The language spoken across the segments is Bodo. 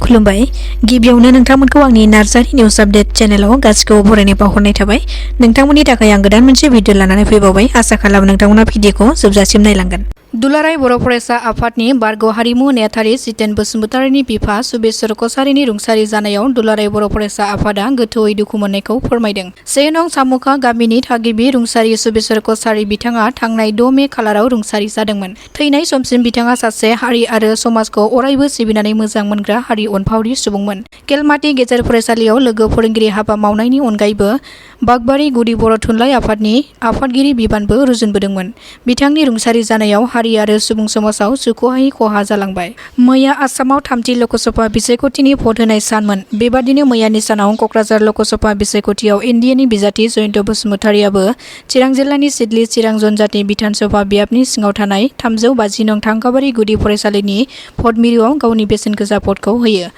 खुलुमबाय गिबियावनो नोंथांमोनखौ आंनि नार्जारी निउज आपडेट चेनेलाव गासिखौबो बरायनाय बावहरनाय थाबाय। नोंथांमोननि थाखाय आं गोदान मोनसे भिडिअ लानानै फैबावबाय। आसा खालामो नोंथांमोना भिडिअखौ जोबजासिम नायलांगोन। दुलाराय बर' फरायसा आफादनि बारग' हारिमु नेहाथारि जितेन बसुमतारीनि बिफा सुबेश्वर कछारीनि रुंसारि जानायाव दुलाराय बर' फरायसा आफादा गोथौयै दुखु मोननायखौ फोरमायदों। 1 नं सामुखा गामिनि थागिबि रुंसारि सुबेश्वर कछारी बिथाङा थांनाय 6 मे खालाराव रुंसारि जादोंमोन। थैनाय समसिम बिथाङा सासे हारि आरो समाजखौ अरायबो सिबिनानै मोजां मोनग्रा हारि अनफावरि सुबुंमोन। केलमाटि गेजेर फरायसालियाव लोगो फोरोंगिरि हाबा मावनायनि अनगायैबो बागबारि गुदि बर' थुनलाइ आफादनि आफादगिरि बिबानबो रुजुनबोदोंमोन। बिथांनि रुंसारि जानायाव हारि आरो सुबुं समाजाव सुखुहायै खहा जालांबाय। मैया आसामाव 3थि लकसभा बिसायख'थिनि भट होनाय सानमोन। बेबादिनो मैयानि सानाव क'क्राझार लकसभा बिसायख'थियाव एनडिएनि बिजाथि जयन्त बसुमतारीआबो चिरां जिल्लानि सिडली चिरां जनजाति बिधान सभा बियाबनि सिङाव थानाय 350 नं थांखाबारि गुदि फरायसालिनि भट मिरुआव गावनि बेसेन गोसा भटखौ होयो।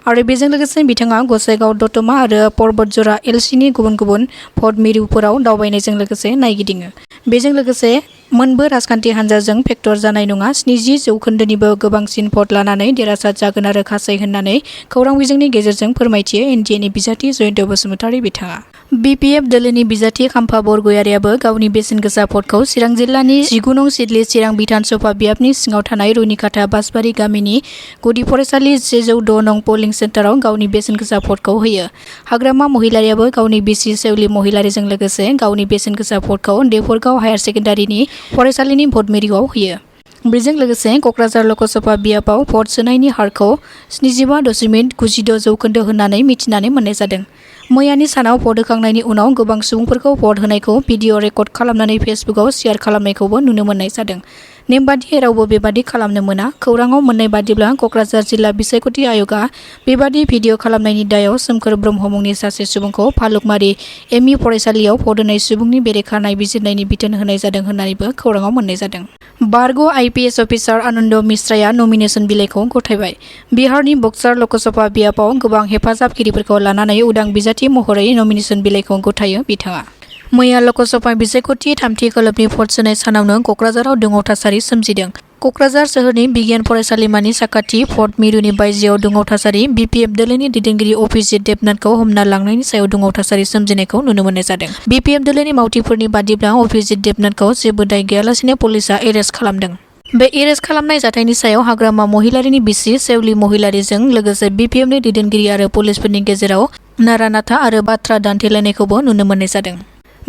आरो बेजों लोगोसे बिथाङा गसाइगाव दतमा आरो पर्बतजरा एलसिनि गुबुन गुबुन भट मिरुफोराव दावबायनायजों लोगोसे नायगिदिङो। बेजों लोगोसे मोनबो राजखान्थि हान्जाजों फेक्टर जानाय नङा 70% गोबांसिन भट लानानै देरहासार जागोन आरो खासाय होननानै खौरां बिजोंनि गेजेरजों फोरमायथियो एनडिएनि बिजाथि जयन्त बसुमतारी बिथाङा। बिपिएफ दोलोनि बिजाथि खाम्फा बरगयारियाबो गावनि बेसेन गोसा भटखौ चिरां जिल्लानि 19 नं सिडली चिरां बिधान सभा बियाबनि सिङाव थानाय रुनिकाटा बासबारि गामिनि गुदि फरायसालि 106 नं पलिं सेन्टाराव गावनि बेसेन गोसा भटखौ होयो। हाग्रामा महिलारियाबो गावनि बिसि सेवली महिलारिजों लोगोसे गावनि बेसेन गोसा भटखौ देफरगाव हायार सेकेन्डारिनि फरायसालिनि भट मिरुआव होयो। बेजों लोगोसे क'क्राझार लकसभा बियाबाव भट सोनायनि हारखौ 75.96% होननानै मिथिनानै मोननाय जादों। मैयानि सानाव भट होखांनायनि उनाव गोबां सुबुंफोरखौ भट होनायखौ भिडिअ रेकर्ड खालामनानै फेसबुकआव शेयार खालामनायखौबो नुनो मोननाय जादों। नेमबादियै रावबो बेबादि खालामनो मोना। खौराङाव मोननाय बादिब्ला क'क्राझार जिल्ला बिसायख'थि आय'गआ बेबादि भिडिअ खालामनायनि दायाव सोमखोर ब्रह्म मुंनि सासे सुबुंखौ भालुकमारि एमइ फरायसालियाव भट होनाय सुबुंनि बेरेखा नायबिजिरनायनि बिथोन होनाय जादों होननानैबो खौराङाव मोननाय जादों। बारग' आइपिएस अफिसार आनन्द मिश्राया नमिनेसन बिलाइखौ गथायबाय। बिहारनि बक्सार लकसभा बियाबाव गोबां हेफाजाबगिरिफोरखौ लानानै उदां बिजाथि महरै नमिनेसन बिलाइखौ गथायो बिथाङा। मैया लकसभा बिसायख'थि 3थि खोलोबनि भट सोनाय सानावनो क'क्राझाराव दुङाव थासारि सोमजिदों। क'क्राझार सोहोरनि बिगियान फरायसालिमानि साखाथि भट मिरुनि बायजोआव दुङाव थासारि बिपिएफ दोलोनि दैदेनगिरि अभिजित देबनाथखौ हमना लांनायनि सायाव दुङाव थासारि सोमजिनायखौ नुनो मोननाय जादों। बिपिएफ दोलोनि मावथिफोरनि बादिब्ला अभिजित देबनाथखौ जेबो दाय गैयालासेनो पुलिसआ एरेस्ट खालामदों। बे एरेस्ट खालामनाय जाथायनि सायाव हाग्रामा महिलारिनि बिसि सेवली महिलारिजों लोगोसे बिपिएफनि दैदेनगिरि आरो पुलिसफोरनि गेजेराव नारा-नाथा आरो बाथ्रा दान्थेलायनायखौबो नुनो मोननाय जादों।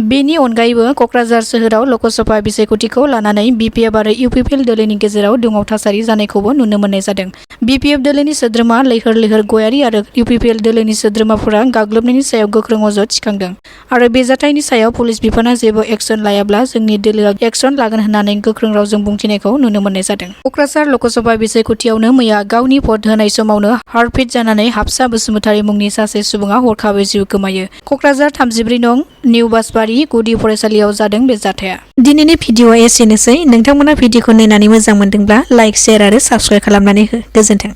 बेनि अनगायैबो क'क्राझार सोहोराव लकसभा बिसायख'थिखौ लानानै बिपिएफ आरो इउपिपिएल दोलोनि गेजेराव दुङाव थासारि जानायखौबो नुनो मोननाय जादों। बिपिएफ दोलोनि सोद्रोमा लैहोर लैहोर गयारि आरो इउपिपिएल दोलोनि सोद्रोमाफोरा गाग्लोबनायनि सायाव गोख्रों अजद थिखांदों आरो बे जाथायनि सायाव पुलिस बिफाना जेबो एक्सन लायाब्ला जोंनि दोलोआ एक्सन लागोन होननानै गोख्रों रावजों बुंथिनायखौ नुनो मोननाय जादों। क'क्राझार लकसभा बिसायख'थियावनो मैया गावनि भट होनाय समावनो हार्टफिट जानानै हाबसा बसुमतारी मुंनि सासे सुबुङा हरखाबै जिउ गोमायो। क'क्राझार 34 नं निउ बासबारि गुदि फरायसालियाव जादों बे जाथाया। दिनैनि भिडिअआ एसेनोसै। नोंथांमोना भिडिअखौ नायनानै मोजां मोनदोंब्ला लाइक, शेयार आरो साबस्क्राइब खालामनानै हो। गोजोन्थों।